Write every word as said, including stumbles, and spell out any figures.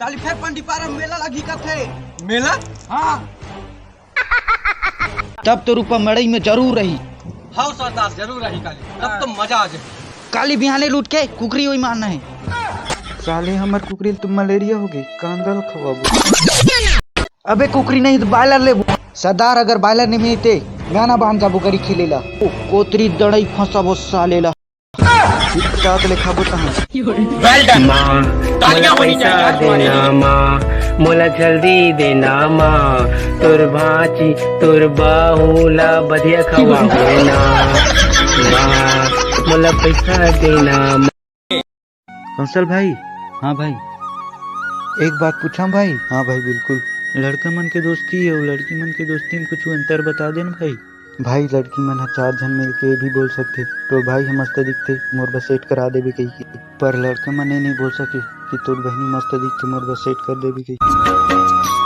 काली फेर पंडीपारा मेला लगही कथे। मेला? हाँ। तब तो रूपा मड़ई में जरूर रही। हाँ सरदार, जरूर रही काली, तब तो मजा आ जाए। काली बिहाने लूट के कुकरी वही मारना है। साले हमर कुकरी ल तो मलेरिया हो गई, कांदा ल खवाबो। अबे कुकरी नहीं तो बॉयलर लेबो। सरदार अगर बॉयलर नहीं मिलते, गाना बांध जाबो गरी खेले ला। ओ, कोतरी दड़ई फंसाबो साले ला। दांत ले खाबो तहां। माँ, मोला पैसा देना माँ, मोला जल्दी देना माँ, तोर भांची तोर बहू ला बढ़िया खवाबो ना। माँ, मोला पैसा देना माँ। कौशल भाई। हाँ भाई। एक बात पूछां भाई? हाँ भाई, बिल्कुल। लड़का मन के दोस्ती अउ लड़की मन के दोस्ती में कुछ अंतर बता देन भाई। भाई, लड़की मन ह चार झन मिल के भी बोल सकथे, "तोर भाई ह मस्त दिखथे, मोर बस सेट करा देबे," कहिके, पर लड़का मन ए नहीं बोल सके कि "तोर बहिनी मस्त दिखथे, मोर बस सेट कर देबे," कहिके।